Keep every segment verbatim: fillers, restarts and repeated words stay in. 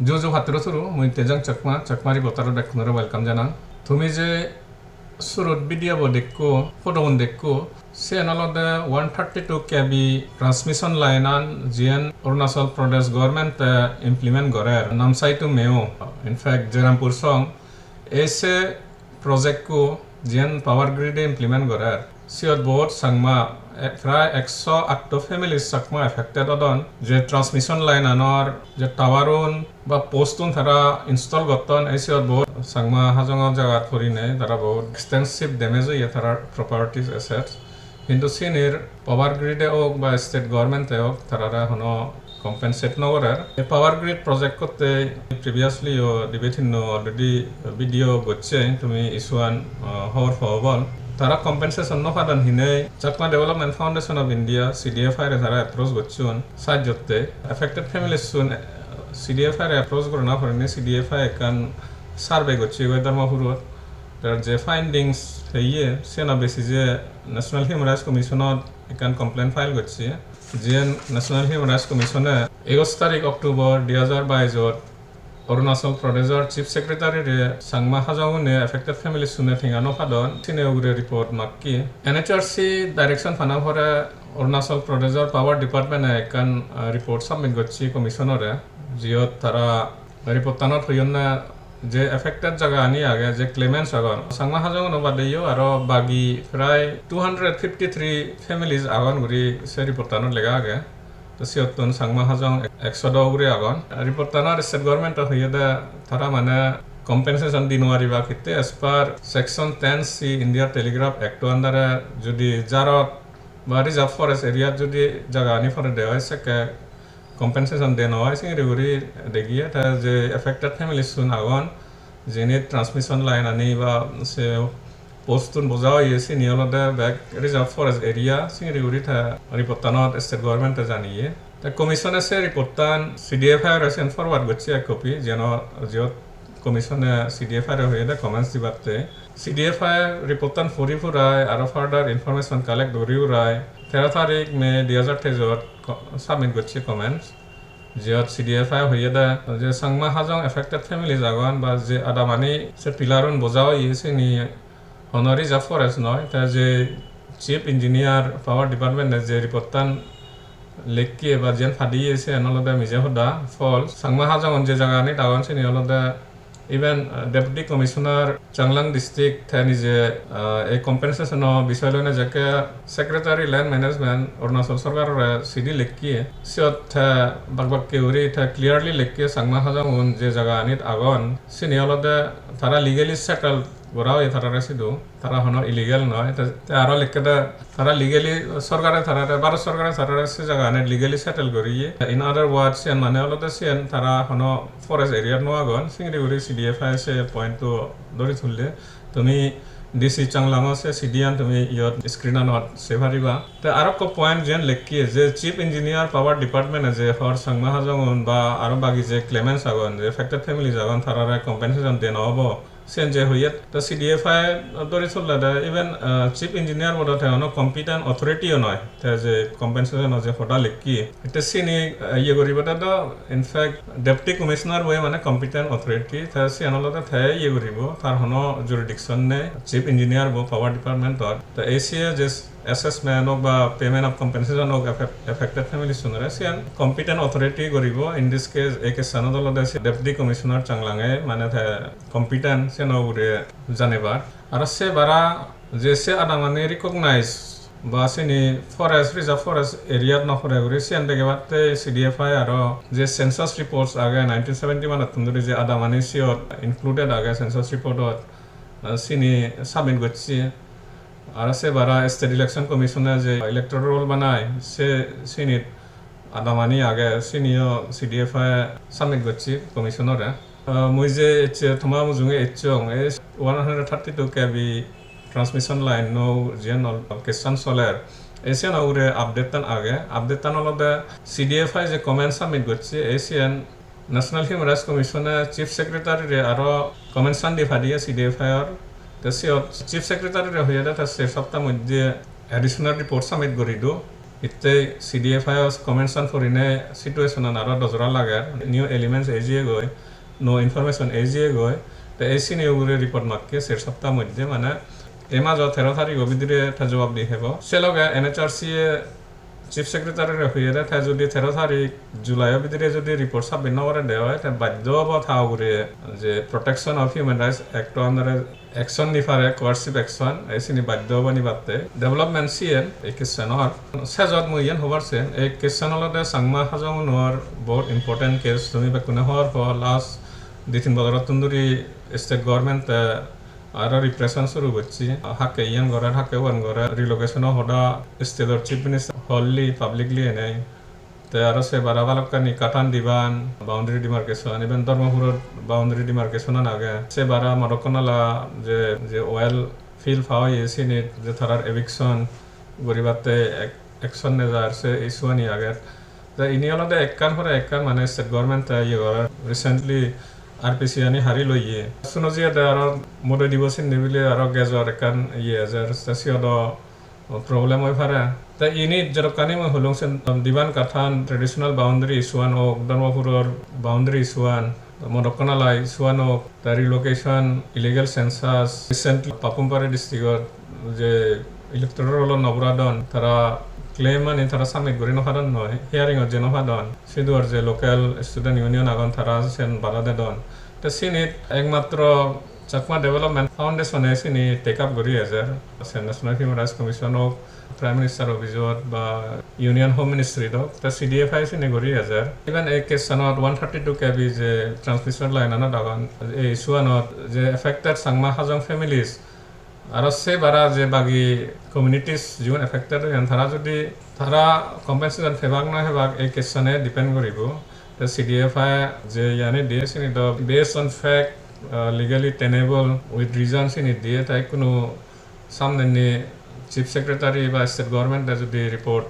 Ju ju patturu turu, mui Tejang Chakma, Chakma Reporter-ot bekkunore welcome janang. Tumi je surut video bo dekko, photo gun dekko, siyen olode one thirty-two K V transmission line an jiyen Arunachal Pradesh government-e implement gorer, Namsai to Meo, in fact, Jerampur song. Ei se project-ko jiyen power grid-e implement gorer, siyot bahut Changma, e, prai ekso atto family Changma affected odon, je transmission line-anor je tower-un ba post-un tara install gotton, ei siyot bahut Changma Hajong-o jagat purinei tara bahut extensive damage oye tarar properties, assets. Hintu sinir power grid-e ok ba state government-e ok, tarare hono compensate no gorer. Ei power grid project-otte previously-o dibe tinno already video gocche, tumi issue-an, uh, hobor pao bol. Tara compensation no padon hinei Chakma Development Foundation of India, C D F I-re tara approach gocchon sahajjotte. Affected families-un, eh, C D F I-re approach gorana porinei C D F I ekkan survey gocche goi Dharmapurot. Tar je findings peye, siyeno basis-e National Human Rights Commission-ot ekkan complaint file gocche, jiyen National Human Rights Commission-e egoj tarik October dui hajar bais-ot Arunachal Pradeshor Chief Secretary-re Changma Hajong-une affected families-une tenga no padon, sine ugure report makke. N H R C direction pana pore Arunachal Pradeshor Power Department-e ekkan, ah, report submit gocche Commission-ore, jiyot tara report-anot hoyonne je affected jagani age, je claimants agon, Changma Hajong-uno badeyo aro bagi prai two hundred fifty-three families agon guri se report-anot lega age. To siyottun Changma Hajong ek-, ekso do ugure agon. Report-anot state government-o hoyede tara mane compensation di no paribak hitte as per section ten C India Telegraph Act-o under-e judi jarot ba reserve forest area-t judi jagani pore de oi, sekke compensation de no oi, singiri guri degiye. Te je affected families-un agon, jini transmission line-ani ba se post-un boja oye, sini olode bek reserve forest area, singiri guri te report-anot state government-e janiye. Te Commission-e se report-an C D F I-ore sen forward gocche ek copy, jeno jiyot Commission-e C D F I-re hoyede comments dibatte. C D F I report-an puri purai aro further information collect guri urai tero tarik May dui hajar teijot co-, submit gocche comments. Jiyot C D F I hoyede je Changma Hajong affected families agon ba je adamani se pillar-un boja oye sini hono reserve forest noi, te je Chief Engineer Power Department-e je report-an lekke ba jiyan padiye siyan olode mije hoda, false. Changma Hajong-un je jaganit agon sini olode even, uh, Deputy Commissioner Changlang District te nije, uh, ei compensation-o bisoy loine jekke Secretary Land Management Arunachal Sorkarore sidi lekke, siyot te bak bakke guri te clearly lekke Changma Hajong-un je jaganit agon sini olode tara legally settled gora oye tarare sidu, tara hono illegal noi. Te, te aro likkede tara legally sorkare tarare, Bharat sorkare tarare se jagani legally settle goriye. In other words, siyan mane olode siyan tara hono forest area no agon, singiri guri C D F I se point-to dori tulle. Tumi D C Changlang-o se sidi-an tumi iyot screen-anot sei pariba. Te aro ekko point jiyan lekkiye je Chief Engineer Power Department-e je hor Changma Hajong-un ba aro bagi je claimants agon, je affected families agon, tarare compensation de no obo. Siyen je hoyet, te C D F I dori sollede, even, uh, chief engineer bodo te hono competent authority-o noi, te je compensation-o je hoda lekki. Te sini, uh, iye guribode do, in fact, deputy commissioner-bo mane competent authority, te siyan olode te iye guribo, tar hono jurisdiction nei, chief engineer-bo power department-or. Te A C A je assessment ok ba payment of compensation ok affect-, affected families-unore, siyan competent authority guribo. In this case, ei case-anot olode se deputy commissioner Changlang-e, mane te competent, siyano ugure janebar. Aro se bara je se adamani recognize ba sini forest, reserve forest area-t no pore guri, siyan degebatte C D F I aro je census reports age nineteen seventy-one-ottun duri je adamani siyot included age census report-ot, eh, sini submit gocche. Aro se bara State Election Commission-e je electoral roll banai, se sinit adamani age, siniyo C D F I submit gocche commission-ore. Ah, mui je ecche toma mujunge ecchong, ei one hundred thirty-two K V transmission line-o jiyen ol-, case-an soler, ei siyano ugure update-an age. Update-an olode C D F I je comment submit gocche, ei siyen National Human Rights Commission-e Chief Secretary-re aro comments-an di padiye C D F I-or. Te siyot Chief Secretary-re hoyede te se sapta moddhe additional report submit guri do. Itte C D F I o comments an porine situation an aro dojora lager, new elements ejiyegoi, no information ejiyegoi, te ei sini ugure report makke ser sapta moddhe, mane ei majo tero tarigo bidire te jobab di hebo. Se loge N H R C e Chief Secretary re hoyede te jodi tero tarik July o bidire jodi report submit no gore de oi, te baddho obo ta ugure je Protection of Human Rights Act o under e action ni pare, coercive action, ei sini baddho obo nibatte. Development siyen ei case anor. Sejot mui iyen hobar sem, ei case an olode Changma Hajong unor bahut important case, tumi bekkune hobor po, last di tin bojorottun dhuri state government e aro repression suru gocche, hakke iyen gorer, hakke uban gorer, relocation o hoda state or chief minister holli publicly enei. Te aro se bara balokkani kattan diban, boundary demarcation, even Dharmapuror boundary demarcation an age. Se bara Modokkonala je, je oil field pa oye sinit je tarar eviction guribatte ek-, action nejar se issue ani age. Te ini olode ekkan pore ekkan mane state government e iye gorer. Recently R P C ani hari loye. Suno jiyede aro mode dibo sinni bile aro gas or ekkan iye ejer. Te siyodo problem oi pare. Te ini jedokkani mui holung sen diban kattan traditional boundary issue an ok, Dharmapuror boundary issue an, Modokkonala issue an ok, te relocation, illegal census, recently Papum Pare district ot je electoral roll o no puradon, tara claim ani tara submit guri no padon noi, hearing ot je no padon, sidu ar je local student union agon tara sen bada dedon. Te sinit ekmatro Chakma Development Foundation e sini take up guri ejer. Se National Human Rights Commission ok, Prime Minister Office ot ba Union Home Ministry ot ok, te C D F I sini guri ejer. Even ei case anot one thirty two K V je transmission line anot agon, ei issue anot je affected Changma Hajong families, aro se bara je bagi communities jigun affected oyon, tara jodi tara compensation pebak na pebak ei case ane depend guribo. Te C D F I je iyani diye sini do based on fact, uh, legally tenable with reason sini diye, te ikkunu samnedi Chief Secretary ba state government e jodi report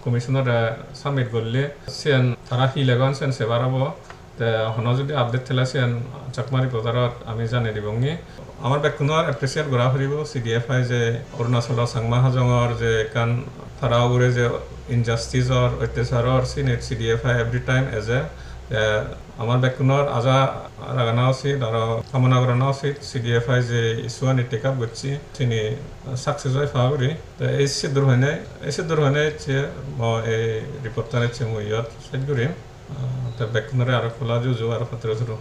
commissioner e submit gorle, siyan tara hi legon siyan sebar obo. Te hono jodi update thele siyan Chakma Reporter ot ami janei dibongi. Amar bekkunor appreciate gora puribo C D F I je Arunachalo Changma Hajongor je ekkan tara ugure je injustice or ottechar or, sinit C D F I every time eje. Te amar bekkunor aja ragana usit aro kamona gorana usit C D F I je issue ani take up gocche sini success oi pa guri. Te ei sidur hoine, ei sidur hoine ecche mo ei report an ecche mui iyot sej gurim. Ah, te bekkunore aro pola juju aro patturu turu.